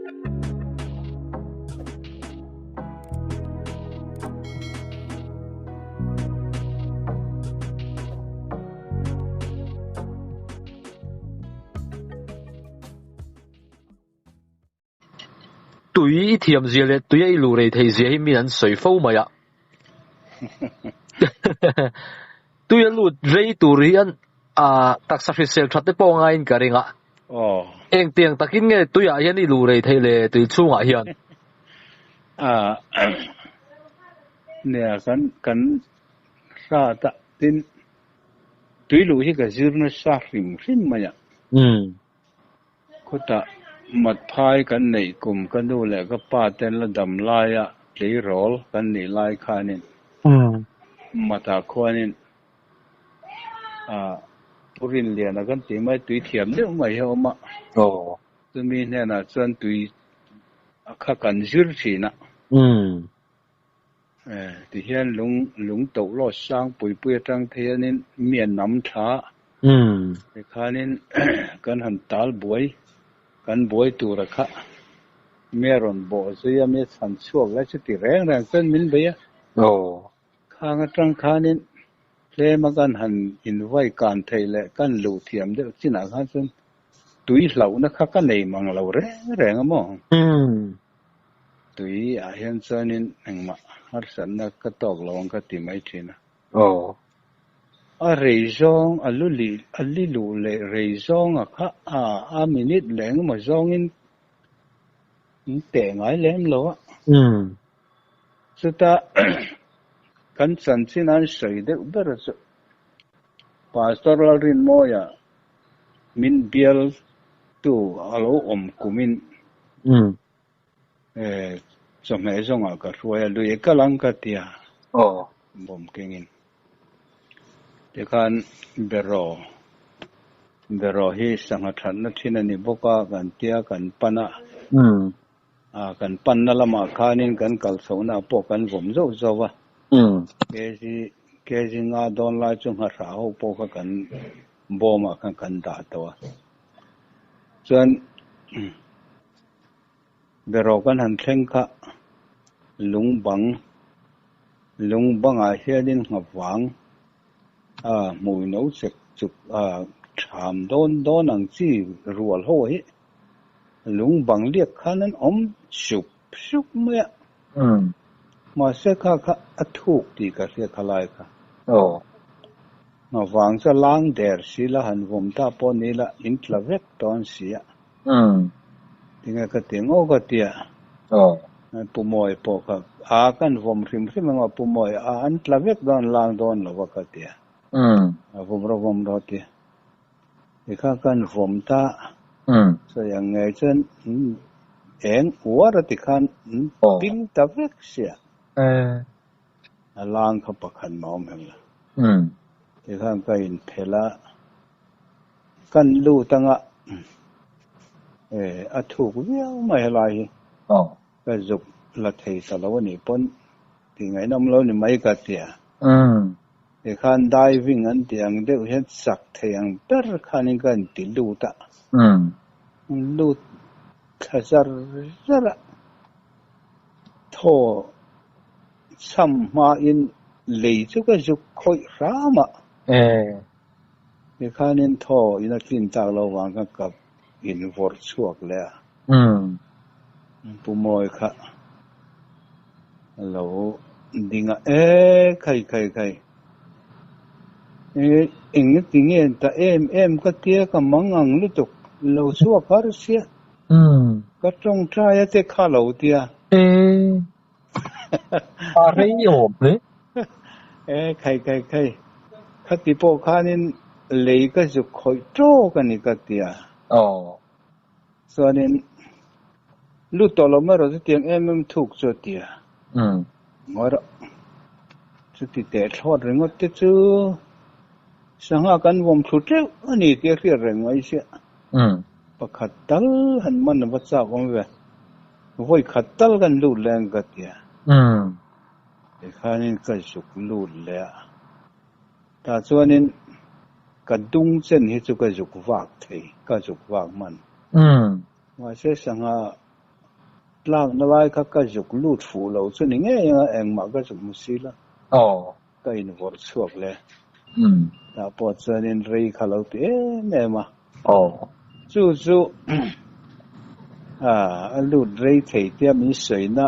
Tui i thiam zia leh tui a i luh rei thei zia hi mi an sawi fo mai a. Tui a lut rei tur hian ah taksa hrisel that te pawh ngaiin ka ring a. Aw. Engtiang takin nge tuiah hian i luh rei theih le tui chhungah hian? Ah nia kan kan hrat a tin tui luh hi ka zir nasa hrim hrim mai a. Umm. Khutah mat phai kan neih kum ka nu leh ka pa ten la dam laia tleirawl kan nih lai khanin matah khuanin ah Pu Rinliana kan tih mai tui thiam deuh mai hi a awm a. Chumi hnenah chuan tui a kha kan zir thin a. Tihian lung lung toh lawt sang pui pui atang te hianin mi a nam tha a. Tikhanin kan han tal buai kan buai tura kha mi a rawn bawh zui a, mi a chhan chhuak lai chu ti reng reng chuan min bei a. Khang atang khanin tlema kan han invai kan theih leh kan luh thiam deuh chinah khan chuan tui hlauhna kha ka nei mang lo reng reng a maw? Tui ah hian chuanin engmah harsatna ka tawk lo ang ka ti mai thin a. A rei zawng a lu lih a li luh leh rei zawng a kha a a minute leh engemaw zawngin in teh ngai lem lo a. Chuta kan chanchin an sawi deuh ber chu Pastor Lalrinmawia min bial tu a lo awm kumin chawhmeh zawngah ka hruai a, lui kal ang ka ti a, bawm kengin. Tikhan beraw, beraw hi sangha thatna thin a ni bawk a, kan tia kan pan a. A kan panna lamah khanin kan kal chhohna pawh kan vawm zauh zauh a. Kg kg nga dawn lai chu nghahrah ho pawh kha kan bawmah khan kan dah tawh a. Chuan beraw kan han thleng kha lung bang lung bangah hianin nghavang a hmui no chek chuk a tham dawn dawn ang chi rual ho hi Lung bang liak khan an awm sup sup mai a. Mahse kha kha a thuk tih ka hria kha lai kha. Ngavang chu a lang der si la han vawm ta pawh ni la in tla vek dawn si a. Tinge ka ti ngawk a tia. Pu Mawi pawh kha a kan vawm hrim hrim emaw Pu Mawi a an tla vek dawn lang dawn lo a ka tia. A vawm rawh vawm rawh a tia. Tikha kan vawm ta sawi ang ngei chuan eng uar a tikhan pil ta vek sia. A lang kha pakhat mah awm heng la. Tikhan ka inphelh a, kan lut anga a thuk viau mai helai hi. Ka zuk la thei ta lo a nih pawn tih ngaihnawm lo ni mai ka tia. Tikhan diving an tih ang deuh hian chak thei ang ber khanin ka inti lut a. Lut thla zar zar a, thaw chham hmain lei chu ka zuk khawih hram a. Tikhanin thaw in a tlin tak lo vang khan ka invawrh chhuak leh a. Pu Mawi kha a lo ding a, E khai khai khai, e eng ti nge ta em em ka tia ka mang ang lutuk, lo chhuak har sia, ka tawngtai a te kha lo tia. E a rei awm hle. E khai khai khai, khati pawh khanin lei ka zuk khawih tawk a ni ka tia. Chuanin lut tawh lo mai rawh chutiang em em thuk chu a ti a. Ngawi rawh. Chuti teh thlawt ringawt te chu sangha kan vawm thlu teuh a ni tih a hriat reng mai sia. Pakhat tal han man a va chak awm ve. Vawi khat tal kan lut leh ang ka ti a. Tikhanin ka zuk lut leh a. Tah chuanin ka dung chen hi chu ka zuk vak thei, ka zuk vak hman. Mahse sangha Tlak na lai kha ka zuk lut fuh lo chu ni ngei anga engmah ka zuk hmu si la. Aw. Ka invawrh chhuak le. Umm. Tah pawh chuanin rei kha lo ti em em a. Aw. Chu chu a lut rei thei tia min sawina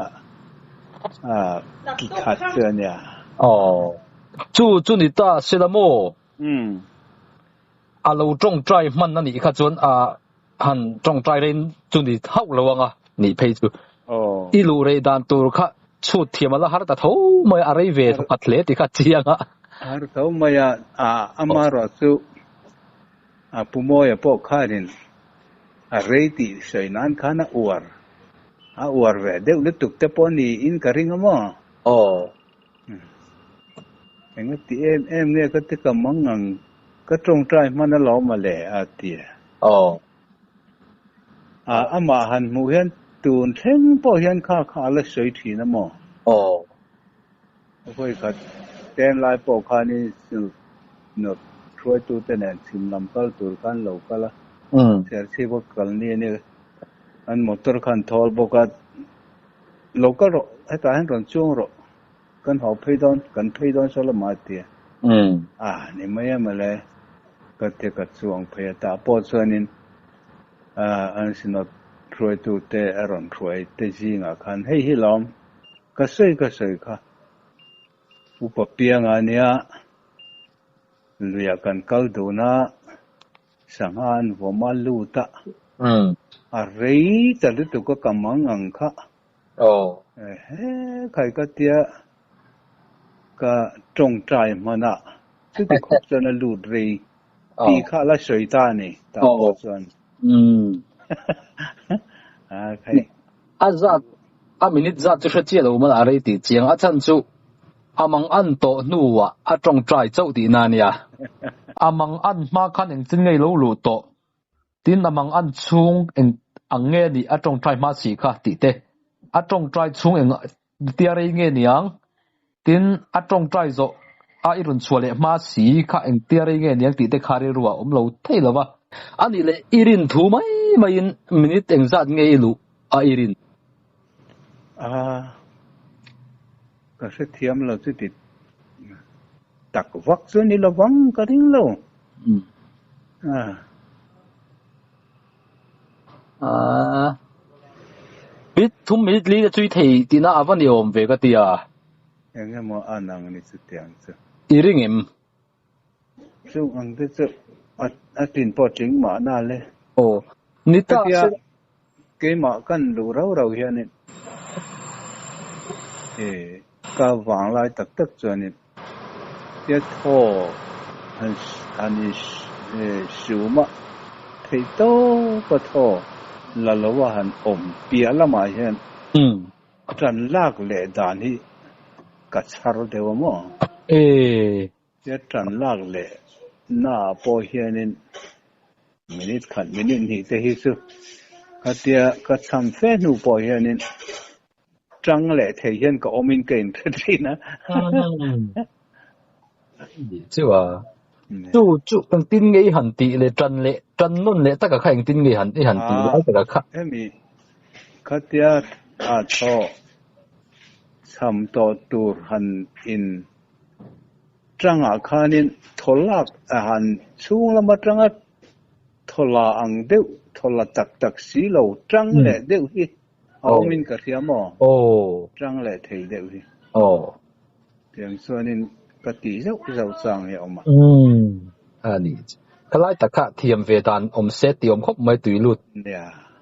ki khat chu a nia. Aw. Chu chu ni ta se la maw? Umm. A lo tawngtai hman a nih kha chuan a han tawngtai rei chu ni hauh lo anga nih phei chu. I luh rei dan tur kha chhut thiam a la har ta tho mai a, a rei ve thawkhat hle tih kha chiang a. Har tho mai a, amaherawh chu a Pu Mawia pawh khanin a rei tih sawi nan khan a uar, a uar ve deuh lutuk te pawh niin ka ring a maw? Aw. Enga ti em em nge ka ti ka mang ang ka tawngtai hman alawm a le a ti a. Aw. A amah han hmuh hian tun thleng pawh hian kha kha a la sawi thin a maw? Aw. Vawi khat tlem lai pawh khanin nawt hruaitute nen chhim lam kal tur khan lo kal a, Serchhip a kal ni a ni. An motor khan thawl bawk a, lo kal rawh, hetah hian rawn chuang rawh. Kan hau phei dawn, kan phei dawn saw lamah a ti a. A ni mai em ale, ka ti ka chuang phei a, tah pawh chuanin an synod hruaitute a rawn hruai te zingah khan hei hi lawm, ka sawi ka sawi kha upa pianga ania, luiah kan kal dun a, sangha an vawm a lut a, a rei ta lutuk a ka mang ang kha. Aw. Ehe, khai ka tia ka tawngtai hman a, chuti khawp chuan a lut rei tih kha a la sawi ta a ni, tah pawh chuan. A khai. A zat, a minute zat chu hre chiah lo man a rei tih chiang, a chhan chu a mang an tawh hnuah a tawngtai chauh tihna a nia. A mang an hma khan engtin nge i lo luh tawh? Tin, a mang an chhung eng ang nge nih a tawngtai hma si kha tih te, a tawngtai chhung eng tia rei nge niang? Tin, a tawngtai zawh a i rawn chhuah leh hma si kha eng tia rei nge niang tih te kha rilru a awm lo thei lo va. A nih leh i rin thu mai maiin minute engzat nge i luh a i rin? A, ka hrethiam lo chuti tak vak chu ni lovang ka ring lo. A, minute thum minute li te chui thei tihna a va ni awm ve ka ti a. Eng emaw an ang ni chutiang chu. I ring em? Chung ang te chu a tlin pawh tling mahna le. Aw, ni ta se. Keimah kan luh rau rau hianin ka vanglai tak tak chuanin tia thaw han han in sum a, theih tawp a thaw la lo a han awm piah lamah hian ṭan lak leh dan hi ka chhar deuh a maw? Tia ṭan lak leh naah pawh hianin minute khat minute hnih te hi chu khatia ka cham fe hnu pawh hianin ṭang leh thei hian ka awmin ka inhre ṭhin a. Chu a, chu chu engtin nge i han tih leh ṭan leh ṭan nawn leh taka kha engtin nge i han tih lai taka kha. Hemi khatia a thaw cham tawh tur han in Tangah khanin thaw lak a han chhung lam atanga thaw la ang deuh, thaw la tak tak si lo, tang leh deuh hi a awmin ka hria maw? Tang leh thei deuh hi. Tiang chuanin ka tih zauh zauh chang hi a awm a. A ni. Khalai tak kha thiam ve dan awm se tih awm khawp mai tui lut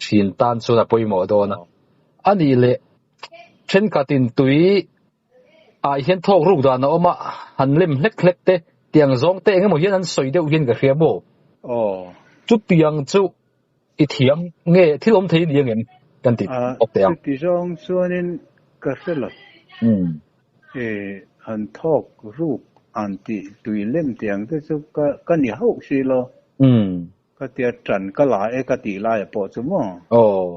thin tan chuan a pawimawh dawn a. A nih leh thenkhatin tui Ah hian thawk ruk dan a awm a, han lem hlek hlek te, tiang zawng te engemaw hian an sawi deuh hian ka hria maw? Aw. Chutiang chu i thiam nge thil awm thei ni angem kan ti bawk teh ang. Chuti zawng chuanin ka hre lo. E, han thawk ruk an tih tui lem tiang te chu ka ka ni hauh si lo. Ka tia ṭan ka la e ka tih laia pawh chu maw? Aw.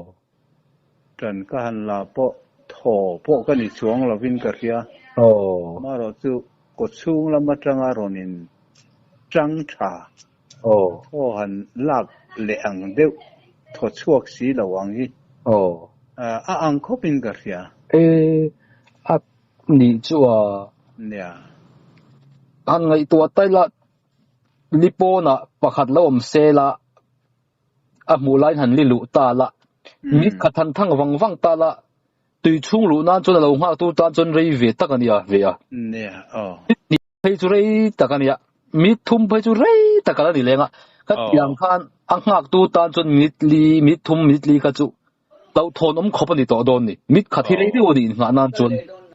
Ṭan ka han la pawh thaw pawh ka ni chuang lovin ka hria. Aw. Amaherawh chu kaw chhung lam atanga rawn in ṭang ṭha. Aw. Thaw han lak leh ang deuh thaw chhuak si lo ang hi. Aw. A ang khawpin ka hria. E a nih chu a. Nia. Han ngaihtuah ta ila li pawnah pakhat lo awm se la a hmuh laiin han li luh ta la mit khat han thang vang vang ta la tui chhung luh nan chuan a lo nghak tu tan chuan rei ve tak a nia ve a. Nia aw. Phei chu rei tak a nia, mit thum phei chu rei tak a la ni leng a, khatiang khan a nghak tu tan chuan mit li, mit thum, mit li kha chu hlauhthawn awm khawp a ni tawh dawn ni. Mit khat hi rei deuh a ni innghah nan chuan.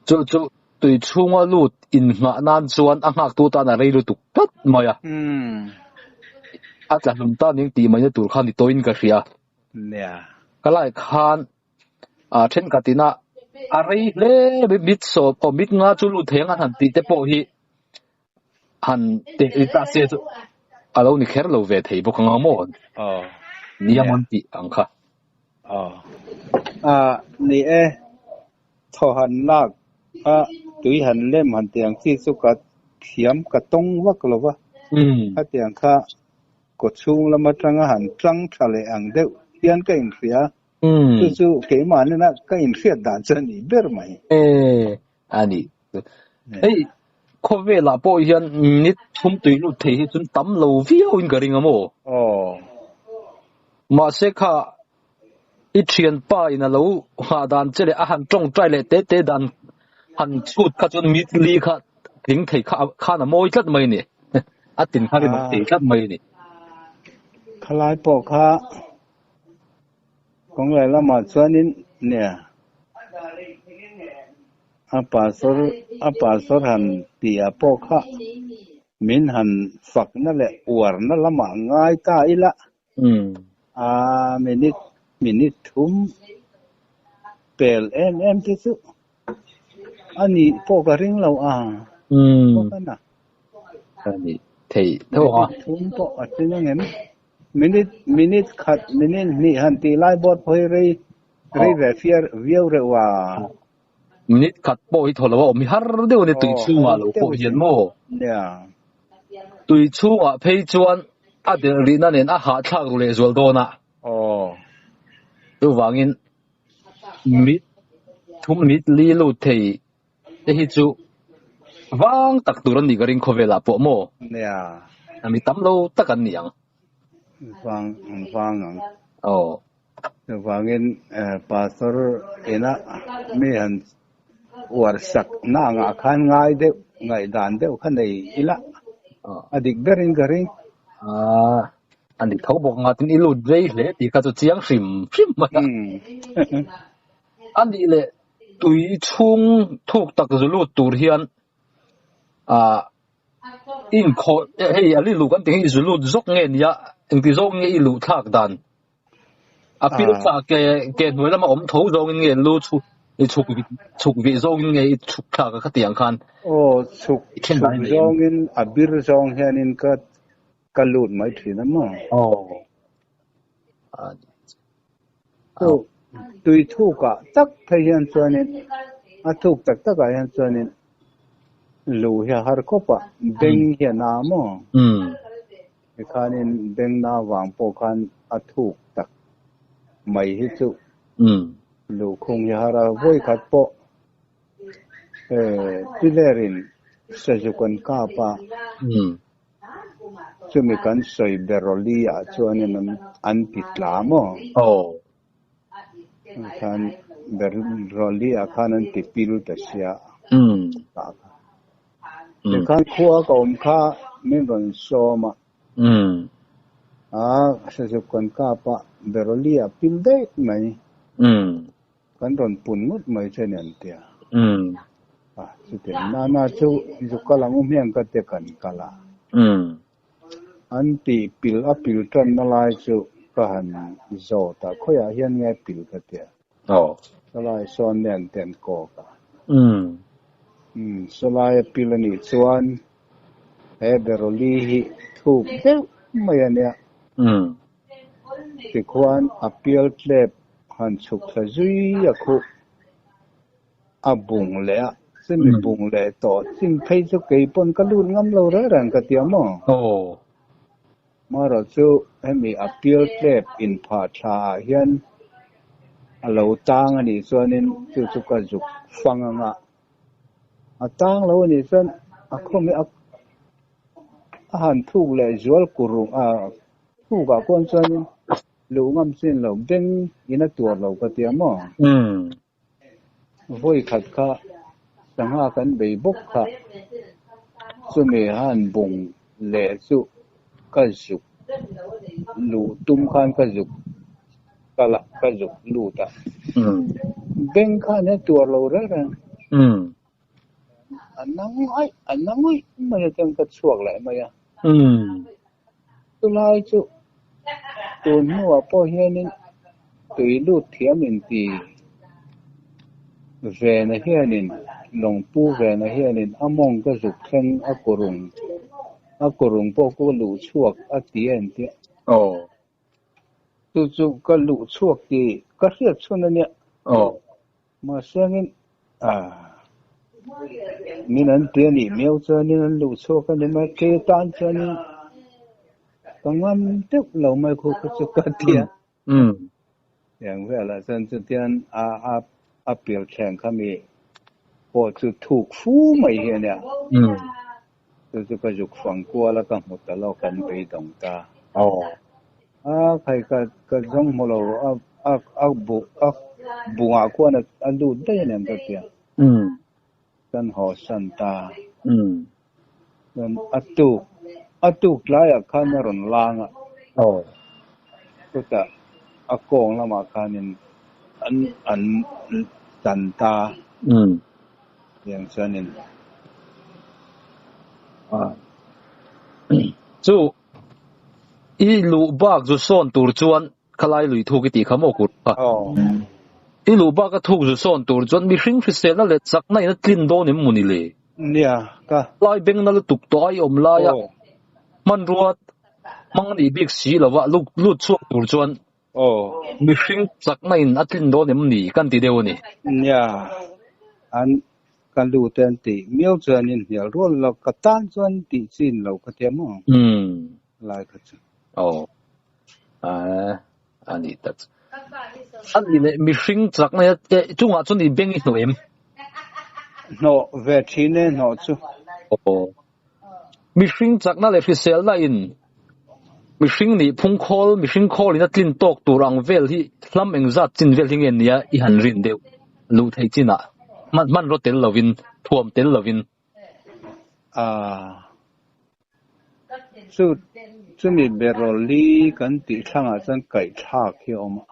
Chu chu tui chhunga lut innghah nan chuan a nghak tu tan a rei lutuk tlat mai a. A tla hlum ta ning tih maina tur kha ni tawhin ka hria. Ka lai khan a thenkhat ina a rei hle mai mit sawm aw mit nga chu lut thei ang an han tih te pawh hi han teh ri ta se chu a lo ni kher lo ve thei bawk ang maw aw nia an tih ang kha aw a ni e thaw han lak a tui han lem han tih ang chi chu ka thiam ka tawng vak lo va khatiang kha kaw chhung lam atanga han tlang tha leh ang deuh hian ka inhria Chu chu keimah nena ka inhriat dan chu a ni ber mai. E, a ni. Hei, khawvelah pawh hian minute thum tui lut thei hi chuan tam lo viau in ka ring a maw? Aw. Mahse kha i thianpa in a lo nghah dan che leh a han tawngtai leh te te dan han chhut kha chuan minute li kha tling thei kha khan a mawi tlat mai a ni. A tin khan i mak thei tlat mai a ni. Khalai pawh kha Kawng leh lamah chuanin nia a pastor a pastor han tia pawh kha min han fakna leh uarna lamah ngai ta ila a minute minute thum pel em em te chu a nih pawh ka ring lo a bawk a na. A nih theih tho a. Minute thum pawh a tling angem? Minute minute khat minute hnih han tih lai bawt pawh hi rei rei ve fiar viau reuh a. Minute khat pawh hi thaw lo a awm hi har deuh a ni tui chhungah lo pawh hian maw? Nia. Tui chhungah phei chuan a delh rihna nen a hahthlak ru leh zual dawn a. Aw. Chuvangin mit thum mit li lut thei te hi chu vang tak tur an nih ka ring khawvelah pawh maw? Nia. A mi tam lo tak an ni ang. Vang vang ang. Aw. Chuvangin pastor ina mi han uar sak na angah khan ngai deuh ngaihdan deuh kha nei ila a dik berin ka ring. Ah, a ni tho bawk anga tin i lut rei hle tih kha chu chiang hrim hrim mai a. A nih leh tui chhung thuk tak zu lut tur hian ah inkhawh hei a li luh kan tih hi zu lut zawk nge nia engti zawk nge i luh thlak dan a pil sa ke ke hnuai lama awm tho zawngin nge lu chhuk i chhuk chhuk vih zawngin nge i chhuk thlak a khatiang khan Aw chhuk chhuk zawngin a bir zawng hianin ka ka lut mai thin a maw? Aw. Chu tui thukah tak phei hian chuanin a thuk tak takah hian chuanin lu hi a har khawp a, beng hi a na maw? Tikhanin beng na vang pawh khan a thuk tak mai hi chu luhkhung hi a har a, vawikhat pawh pilerin sazu kan kap a. Chumi kan sawi Beroli ah chuanin an an ti tla maw? Aw. Khan Beroli ah khan an ti pil ta sia. Ta kha. Tikhan khua ka awm kha min rawn sawm a. A sazuk kan kap a Beroli ah pil daih mai. Kan rawn pun ngawt mai che ni an ti a. A, chutiang nana chu zu kal ang u hmiang ka te kan kal a. An tih pil a pil tanna lai chu ka han zawt a, khawiah hian nge pil ka ti a. Sawlai sawn nen te an kawk a. Sawlai a pil a nih chuan he Beroli hi thuk deuh mai a nia. Tikhuan a pial tlep han chhuk thla zui a khuh a bung leh a, chumi bung leh tawh chin phei chu kei pawn ka lut ngam lo reng reng ka ti a maw? Marawh chu hemi a pial tlep inphah thla ah hian A lo tang a nih chuanin chu chu ka zuk fang anga a tang lo a nih chuan a khawm hi a a han thuk leh zual kurung a thukah khuan chuanin luh ngam chin lo beng in a tuar lo ka tia maw? Vawi khat kha sangha kan bei bawk kha chumi han bung leh chu ka zuk luh tum khan ka zuk kal a, ka zuk lut a. Beng khan a tuar lo reng reng. A na ngaih, a na ngawih mai a chuan ka chhuak leh mai a. Chulai chu tun hnuah pawh hianin tui lut thiam inti Vena hianin, Lawngpu Vena hianin a mawng ka zuk thleng a kurung, a kurung pawh ka luh chhuak a ti a intia. Chu chu ka luh chhuak tih ka hriat chhun a nia. Mahsengin min an ti a nih miau chuanin an luh chhuak a ni mai. Kei tan chuanin ka ngam deuh lo mai khu kha chu ka ti a. Tiang velah chuan chutian a a a pial thleng kha mi pawh chu thuk fu mai hi a nia. Chu chu ka zuk fang kual a ka hmu ta lo kan beidawng ta. A khai ka ka zawng hmu lo a a a bu a bungah khuan a lut daih a ni ang ka tia. Kan haw san ta. Chuan a tuk a tuk tlaiah khan a rawn lang a. Chutah a kawng lamah khanin an an tan ta. Tiang chuanin. Chu i luh bak zu sawn tur chuan khalai lui thuk i tih kha maw kut kha. I luh bak a thuk zu sawn tur chuan mihring hriselna leh chakna in a tlin dawn em maw ni le? Nia ka. Lai bengna lutuk tawh a i awm laia hmanrua hmang nih bik si lova lut chhuak tur chuan Mihring chakna in a tlin dawn em ni kan ti deuh a ni. Nia, an ka lu te an tih miau chuan in hnial rual lo, ka tan chuan tih chin lo ka tia maw? Lai kha chu. Aw, a ni tak chu. A nih leh mihring chakna hi chungah chuan i beng i hnawh em? Hnawh ve thin e hnawh chu. Aw. Mihring chakna leh hriselna in mihring nih phung khawl, mihring khawl in a tlin tawk tur ang vel hi hlam engzat chin vel hi nge nia i han rin deuh luh theih chinah hman hmanraw tel lovin, thuam tel lovin. Aaa. Chu chumi berawlli kan tih thlangah chuan kaihthlak hi a awm a.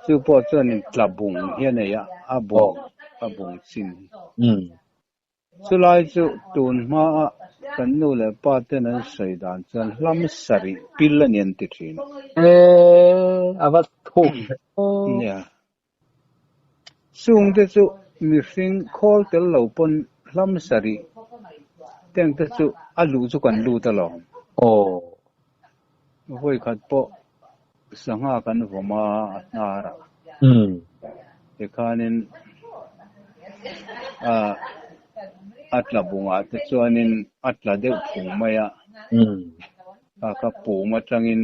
Chu pawh chuanin tla bung hi a nei a, a bung a bung chin hi. Chulai chu tun hmaa kan nu leh pa ten an sawi dan chuan hlam sarih pil a ni an ti thin. E, a va thuk hle aw. Nia. Chungte chu mihring khawl tel lo pawn hlam sarih tengte chu a luh chu kan lut alawm. Aw. Vawi khat pawh sangha kan vawm a, a hnar a. Tikhanin a a tla bungah te chuanin a tla deuh phung mai a. Kha ka pum atangin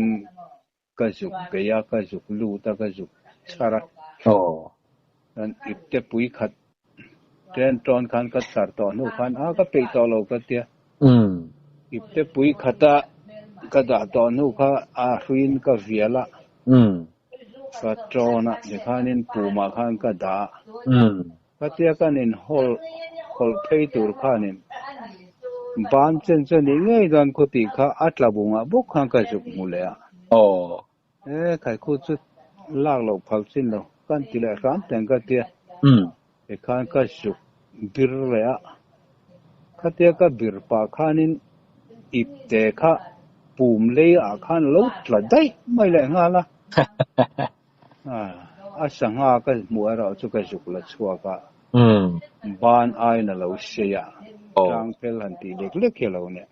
ka zuk bei a, ka zuk lut a, ka zuk chhar a. Chuan ipte pui khat ten tawn khan ka chhar tawh hnu khan a ka peih tawh lo ka tia. Ipte pui khata ka dah tawh hnu kha a hruiin ka vial a, ka tawn a, tikhanin pumah khan ka dah a. Khatia kan in hawl hawlh phei tur khanin ban chen chu a nih ngei dawn khu tih kha a tla bungah bawk khan ka zuk hmu leh a. E khaikhu chu lak loh phal chin lo kan ti leh hram teng ka tia. Tikhan ka zuk bir leh a, khatia ka bir pah khanin ipte kha pum lei ah khan lo tla daih mai leh nghal a. A sangha ka hmuh erawh chu ka zuk la chhuak a, ban aiin a lo sei a, tlang fel han tih lek lek hi a lo nia.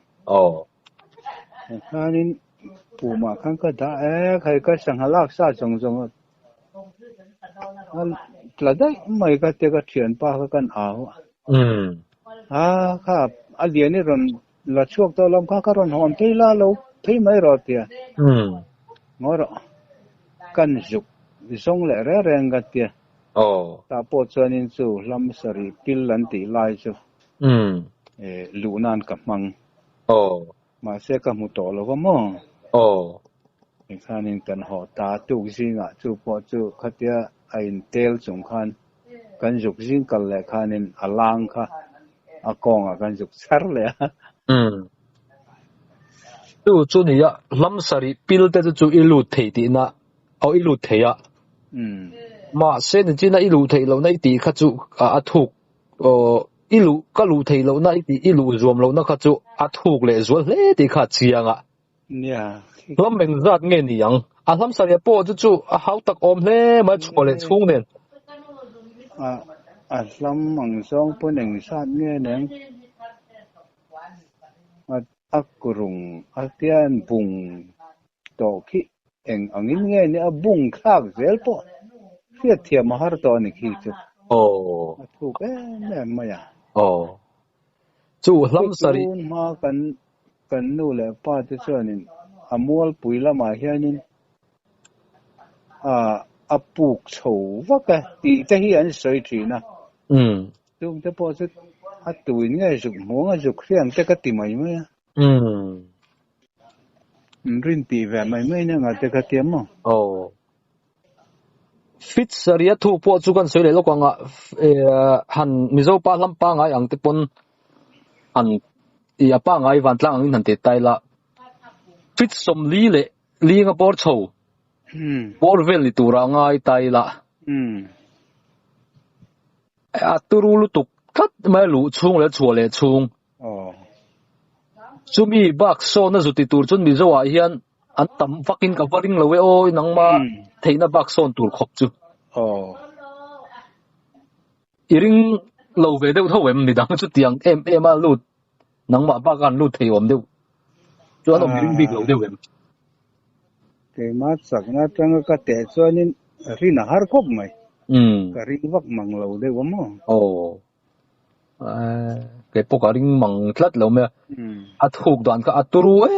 Khanin pumah khan ka dah e, khai ka sangha lak sa zawng zawng a tla daih mai ka tia ka thianpa kha kan au a. A kha a lian i rawn la chhuak tawh lam kha ka rawn hawn phei la lo phei mai rawh tia. Ngaw rawh kan zuk Zawng leh reng reng ka tia. Aw. Tah pawh chuanin chu hlam sarih pil an tih lai chu luh nan ka hmang. Aw. Mahse ka hmu tawh lo va maw? Aw. Tikhanin kan haw ta tuk zingah chu pawh chu khatia a intel chung khan kan zuk zing kal leh khanin a lang kha a kawngah kan zuk chhar leh a. Umm. Chu chu nia hlam sarih pil te chu chu i lut thei tihna aw i lut thei a. Mahse nichina i luh theih lohna i tih kha chu a thuk aw i luh ka luh theih lohna i tih i luh zuam lohna kha chu a thuk leh zual hle tih kha a chiang a. Nia. Hlam engzat nge ni ang? A hlam sarih pawh chu chu a hau tak awm hle mai chhuah leh chhung nen. A a hlam ang zawng pawn engzat nge neng? A a kurung a tian bung tawh khi eng angin nge ni a bung thlak zel pawh hriat thiam a har tawh a ni khi chu. Aw. A thuk em em mai a. Aw. Chu hlam sarih. Tun hma kan kan nu leh pa te chuanin a mualpui lamah hianin a puk chho vak e tih te hi an sawi thin a. Chung te pawh chu a tuin nge zuk hmuang a zuk hriang te ka ti mai mai a. An rin tih ve mai mai nia ngah te ka ti a maw? Aw. Fit sarih a thuk pawh chu kan sawi leh lawk ang a, han Mizo pa hlam pangai ang te pawn han i a pangai vantlang angin han ti tai la. Fit sawmli leh linga bawr chho bawr vel ni tura ngai tai la. A turu lutuk tlat mai luh chhung leh chhuah leh chhung. Chumi bak sawna zu ti tur chuan Mizo ah hian An tam vakin ka va ring lo e aw, nangma theihna bak sawn tur khawp chu. Aw. I ring lo ve deuh tho em midang chu tiang em em a lut nangmah baka an lut thei awm deuh chuan awm i ring bik lo deuh em? Keimah chakna atanga ka teh chuanin rin a har khawp mai. Ka ring vak mang lo deuh a maw? Aw. Kei pawh ka ring mang tlat lo mai a, a thuk dan kha a turu em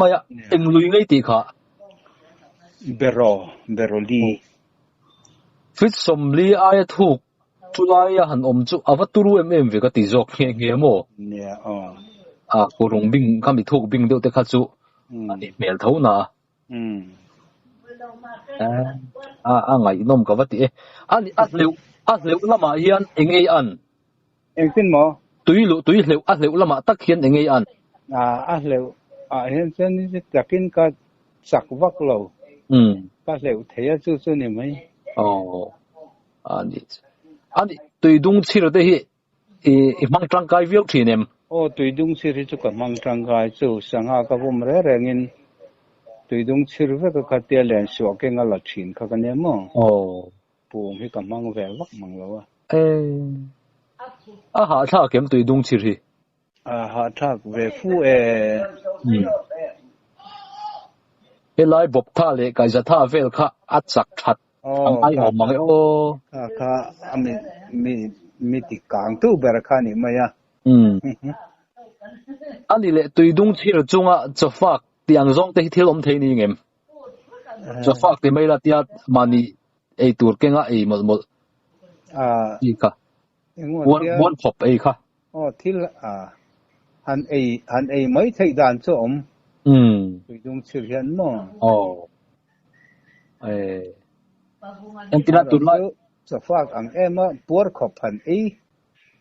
mai a, eng lui ngei tih kha. Beraw, Berawli. Fit sawmli aia thuk chu laia han awm chu a va turu em em ve ka ti zawk nghe nghe maw? Nia aw. A kurung bing kha mi thuk bing deuh te kha chu a nih hmel tho na a. A a ngaihnawm ka va ti e. A ni a hleuh a hleuh lamah hian eng ei an? Engtin maw? Tui luh tui hleuh a hleuh lamah tak hian eng ei an? A a hleuh ah hian chuan takin ka chak vak lo. Ka hleuh thei a chu chu ni mai. Aw a ni a ni tui dung chhir te hi I i hmang tangkai viau thin em? Aw, tuidung chhir hi chu ka hmang tangkai chu. Sangha ka vawm reng rengin tuidung chhir vek a khatia len suah keng a la thin kha ka nia maw? Aw. Pum hi ka hmang ve vak mang lo a. E, a hahthlak em tuidung chhir hi? A hahthlak ve fu e. Umm. Helai bawptha leh kaizatha vel kha a chak that Ang ai awm mang e aw. Kha kha a mi mi mi ti kang tu ber kha ni mai a. Umm. Ani leh tuidung chhir chunga chawfak tih ang zawng te hi thil awm thei ni ngem? Chawfak ti mai la tia mahni ei tur kenga ei mawlh mawlh chi kha. Buan buan khawp ei kha. Aw thil a han ei han ei mai theih dan chu a awm. Umm. Tuidung chhir hian maw? Aw. Entirah tunlai Chawfak ang em a puar khawp han ei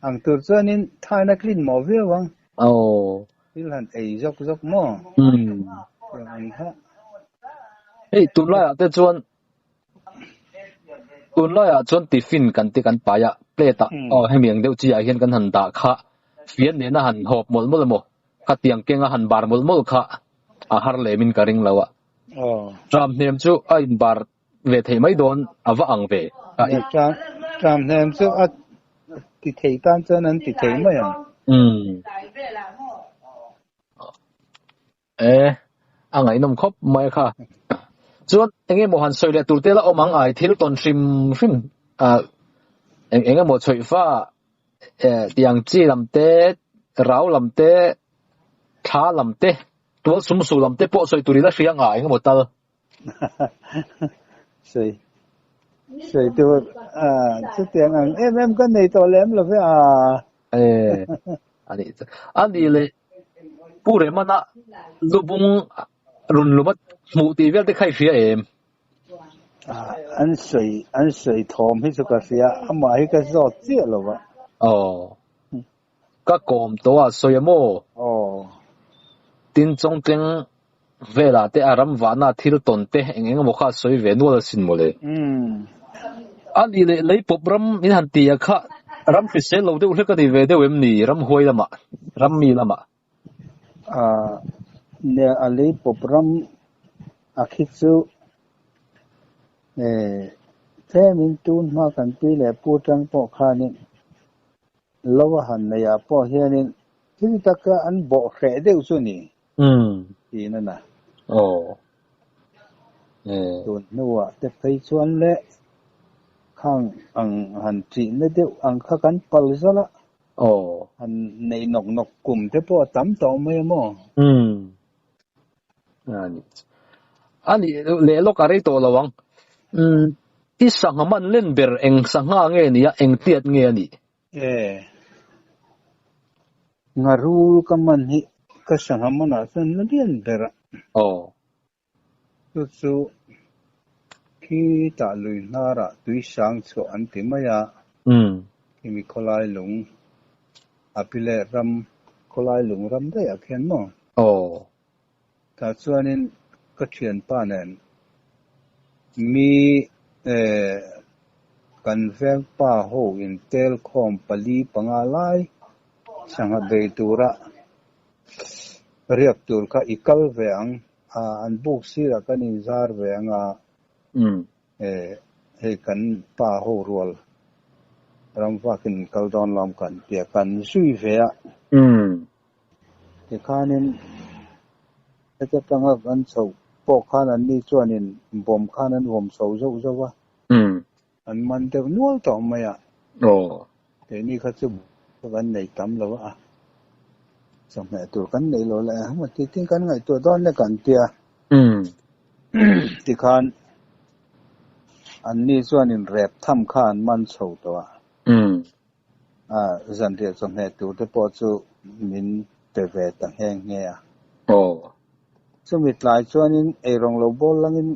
ang tur chuanin thaina clean maw viau ang. Aw. Thil han ei zawk zawk maw? Umm. Ang kha. Hei tunlaiah te chuan tunlaiah chuan tiffin kan ti kan pai a plate ah aw hemi ang deuh chi ah hian kan han dah kha fian nena han hawp mawlh mawlh emaw khatiang kenga han bar mawlh mawlh kha a har lemin ka ring lo a. Tram hnem chu a inbar ve thei mai dawn a va ang ve. Tram hnem chu a ti thei tan chuan an ti thei mai ang. Umm. E, a ngaihnawm khawp mai kha. Chuan eng emaw han sawi leh tur te la awm ang ai thil tawn hrim hrim eng eng emaw chawih fa tiang chi lam te, rau lam te, thla lam te Tual sum su lam te pawh sawi tur ila hria nga eng emaw tal. Sawi. Sei tur a chutiang ang em em ka nei tawh lem lo ve a. E ani chu ani le Pu Remana lubung run luma hmuh tih vel te kha i hria em? An sawi an sawi thawm hi chu ka hria amah hi ka zawt chiah lo va. Aw. Ka kawm tawh a sawi a maw? Aw. Tin Chawngtleng velah te a ram vahna thil tawn te eng eng emaw kha a sawi ve nual asin mawle. Umm. A nih leh lei pawp ram in han ti a kha ram hrisel lo deuh hlek a ni ve deuh em ni ram huai lamah, ram mi lamah? Aaa nia a lei pawp ram a khi chu eh tlemin tun hma kan pi leh pu tang pawh khanin lo a han nei ah pawh hianin thil taka an bawh hreh deuh chu ni tiin a na. Aw. Eh. Tun hnuah te phei chuan le khang ang han ṭihna deuh ang kha kan pal zal a. Aw. Han nei nawk nawk kum te pawh a tam tawh mai a maw? Umm. Ani. Ani leh lawk a rei tawh lo ang. Umm. I sangha man len ber eng sangha nge ni a, eng tiat nge a nih? E. Ngarul ka man hi ka sangha manah chuan la lian ber a. Aw. Chu chu khitah lui hnarah tui sang chhuah an ti mai a. Khimi khawlai lung a pi leh ram khawlai lung ram daih ah khian maw? Aw. Tah chuanin ka thianpa nen mi eh kan vengpa ho in tel khawm pali panga lai sangha bei tura riak tur kha i kal ve ang a, an buk sirah kan inzar ve ang a, eh hei kan pa ho rual ram vakin kal dawn lawm kan tia kan zui ve a. Tikhanin heta tanga kan chhoh pawh khan an ni chuanin bawm khan an vawm chho zauh zauh a. An man deuh nual tawh mai a. Keini kha chu kan nei tam lo a, chawhmeh tur kan nei lo leh a, ti tin kan ngaihtuah dawn le kan tia. Tikhan an ni chuanin rep tham kha an man chho tawh a. A, zanriah chawhmeh tur te pawh chu min pe ve ta nghe nghe a. Chumi tlai chuanin eirawng lo bawl langin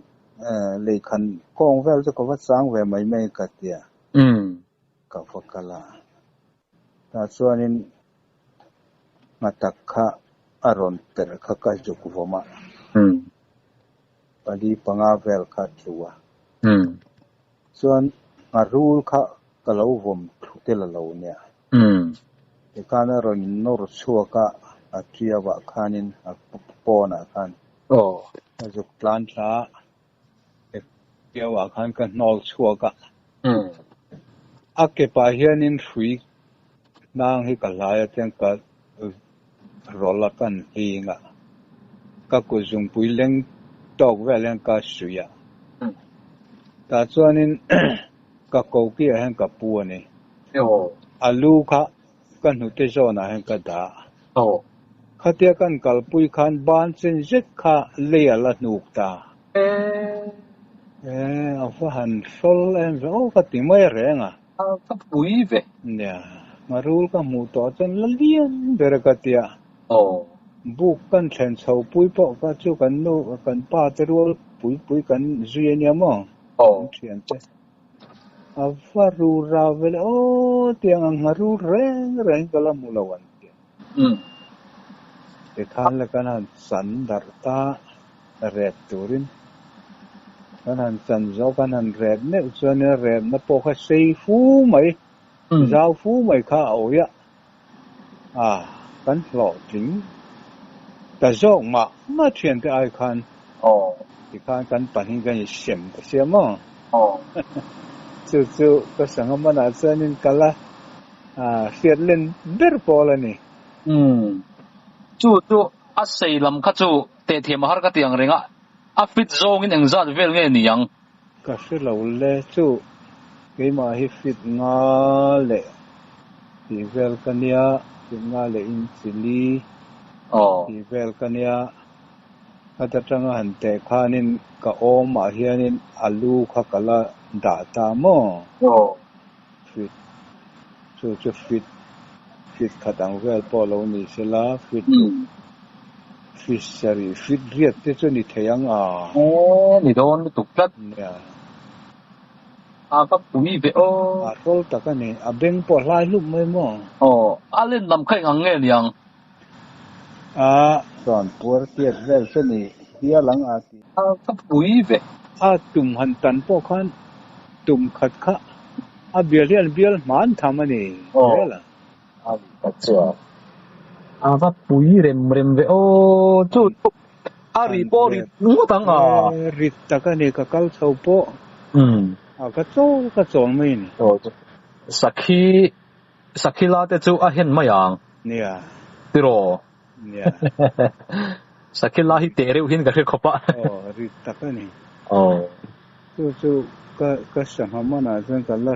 lehkhan kawng vel chu ka va chang ve mai mai ka ti a. Ka va kal a. Tah chuanin nghatak kha a rawn perh kha ka zuk vawm a. Pali panga vel kha a tlu a. Chuan ngharul kha ka lo vawm thlu tel a lo nia. Tikhan a rawn nawr chhuak a, a tiau ah khanin a pawnah khan ka zuk tlan thla a, tiau ah khan ka hnawl chhuak a. A ke pah hianin hrui hnang hi ka hlai a chuan ka rawlh a kan hling a, ka kut zungpui leng tawk vel hian ka suih a. Tah chuanin ka koki ah hian ka pu a ni. A lu kha ka hnute zawnah hian ka dah. Khatia kan kalpui khan ban chen zet kha lei a la hnuk ta. E, a va han hrawl em ve aw ka ti mai reng a. Ka pui ve. Nia, ngarul ka hmuh tawh chuan la lian ber a ka ti a. Buk kan thlen chho pui pawh kha chu kan nu kan pa te rual pui pui kan zui a nia maw? Kan thian te. A va ru rau ve le aw tiang ang ngarul reng reng ka la hmu lo an ti a. Tikhan le kan han chan darh ta rep turin kan han chan zo kan han rep meuh chuanin repna pawh kha sei fu mai, zau fu mai kha a awih a, a kan hlawhtling ta zawk mah mah thiante ai khan tikhan kan pahnih kan insem ta sia maw? Chu chu ka sangha manah chuanin kal a. Hriat len ber pawl a ni. Umm. Chu chu a sei lam kha chu tehthiam a har ka ti ang reng a, a fit zawngin engzat vel nge ni ang? Ka hre lo le, chu keimah hi fit nga leh tih vel ka nia, fit nga leh in chili tih vel ka nia, khat atanga han teh khanin ka awmah hianin alu kha ka la. Dah ta maw? Aw. Fit chu chu fit fit khat ang vel pawh lo ni sela fit ruk fit sarih fit riat te chu ni thei ang a. Aw ni dawn lutuk tlat. Nia. A va pui ve aw. A hrawl tak a ni. A beng pawh a hlai hlup mai maw? Aw a len lam kha eng ang nge niang? A chuan puar tiat vel chu ni hial ang a ti. A va pui ve. A tum han tan pawh khan tum khat kha a bial hian bial hman tham a ni zel a. A ni ta chuan a va pui rem rem ve aw chu chu a ri pawh rit ngawt ang a. Rit tak a ni ka kal chho pawh a ka chawl ka chawl mai a ni. Sakhi Sakhila te chu a hen mai ang. Nia. Tiraw? Nia. Sakhila hi teh reuh hian ka hre khawp a. Aw, rit tak a ni. Aw. Chu chu ka ka sangha manah chuan ka la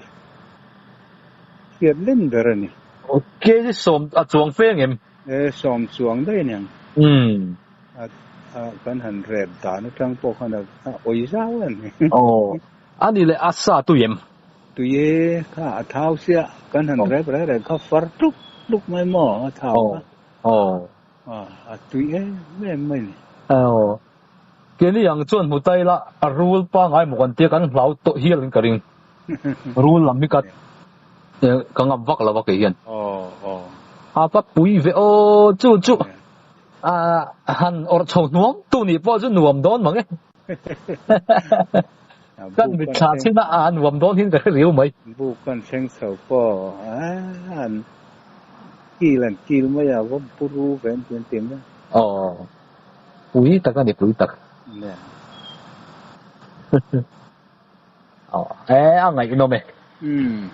hriat len ber a ni. Aw, kg sawm a chuang fe ang em? E, sawm chuang daih a ni ang. Umm. A a kan han rep dan atang pawh khan a a awi zau a ni. Aw, a ni leh a sa tui em? Tui e, kha a thau sia, kan han rep reng reng kha far tluk tluk mai maw a thau kha. Aw. A tui em em mai ni. Aw. Keini ang chuan hmu ta ila a rul pangai maw kan tia kan hlau tawh hial in ka ring. Rul lam hi ka ka ngam vak lo a kei hian. Aw aw. A va pui ve aw chu chu a han awrh chho hnuang tu nih pawh chu nuam dawn mang e. Kan mitthla chin a a nuam dawn hian ka hre riau mai. Buk kan thleng chho pawh a an kil an kil mai a va buru ve an ti an ti mai. Aw pui tak a ni pui tak. Nia. Aw e a ngaihnawm e. Umm.